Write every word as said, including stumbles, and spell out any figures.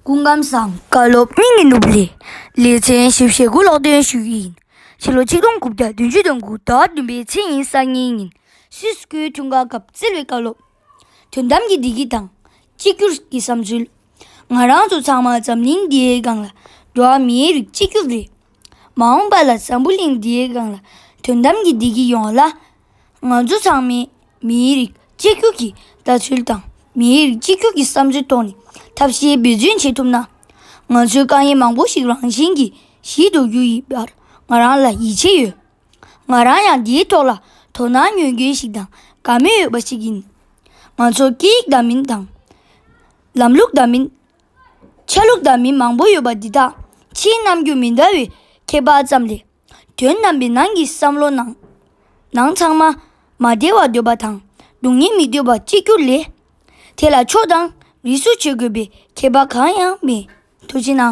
སྐུ་ཁམས་བཟང་། བཀའ་སློབ་སྙིང་གི་ནོར་བུ་ལས། ལེ་ཚན་བཞི་བཅུ་ཞེ་དགུ་ཀློག་འདོན་ཞུ་གི་ཡིན། ཕྱི་ལོ་ཆིག་སྟོང་དགུ་བརྒྱ་བདུན་ཅུ་དོན་དགུ་ཟླ་བདུན་པའི་ཚེས་ཉི་ཤུ་རྩ་གཉིས་ཉིན་སུད་སི་ཁུལ་ཁྲུང་ཁ་ཁབ་བཙལ་བའི་བཀའ་སློབ། དོན་དམ་གྱི་བདེ་སྐྱིད་དང་གཅིག་གྱུར་གྱི་བསམ་ཚུལ། ང་རང་ཚོ་ཚང་མ་འཛམ་གླིང་འདིའི་སྒང་ལ་འགྲོ་བ་མིའི་རིགས་གཅིག་གྱུར་རེད། མ་འོངས་པ་ལ་འཛམ་བུ་གླིང་འདིའི་སྒང་ལ་དོན་དམ་གྱི་བདེ་སྐྱིད་ཡོང་བ་ལ། ང་ཚོ་ཚང་མས་མིའི་རིགས་གཅིག་གྱུར་གྱི་ལྟ་ཚུལ་དང་མིའི་རིགས་གཅིག་གྱུར་གྱི་བསམ་ཚུལ་ཐོག་ནས་ཐབས་ཤེས་འབད་བརྩོན་བྱེད་ཐུབ་ན། ང་ཚོའི་དཀའ་ངལ་མང་པོ་ཞིག་རང་བཞིན་གྱིས་ཞི་འགྲོ་རྒྱུ་ཡིན་པར་ང་རང་ལ་ཡིད་ཆེས་ཡོད། ང་རང་ཡང་འདིའི་ཐོག་ལ་དོ་སྣང་ཡོད་མཁན་ཞིག་དང་དགའ་མོས་ཡོད་པ་ཞིག་ཡིན། ང་ཚོར་སྐད་ཡིག་འདྲ་མིན་དང་། ལམ་ལུགས་འདྲ་མིན། ཆ་ལུགས་འདྲ་མིན་མང་པོ་ཡོད་པ་འདི་དག་ཕྱིའི་རྣམ་འགྱུར་མི་འདྲ་བའི་ཁྱད་པར་ཙམ་ལས། དོན་རྣམ་པའི་ནང་གི་བསམ་བློ་ནང་། ནང་ཚང་མ་མ་བདེ་བ་འདོད་པ་དང་སྡུག་བསྔལ་མི་འདོད་པ་གཅིག་གྱུར་ལས། དེ་ལ་ཕྱོགས་དང་རིས་སུ་ཆད་དགོས་པའི་ཁྱད་པར་གང་ཡང་མེད། ཐུགས་རྗེ་གནང་།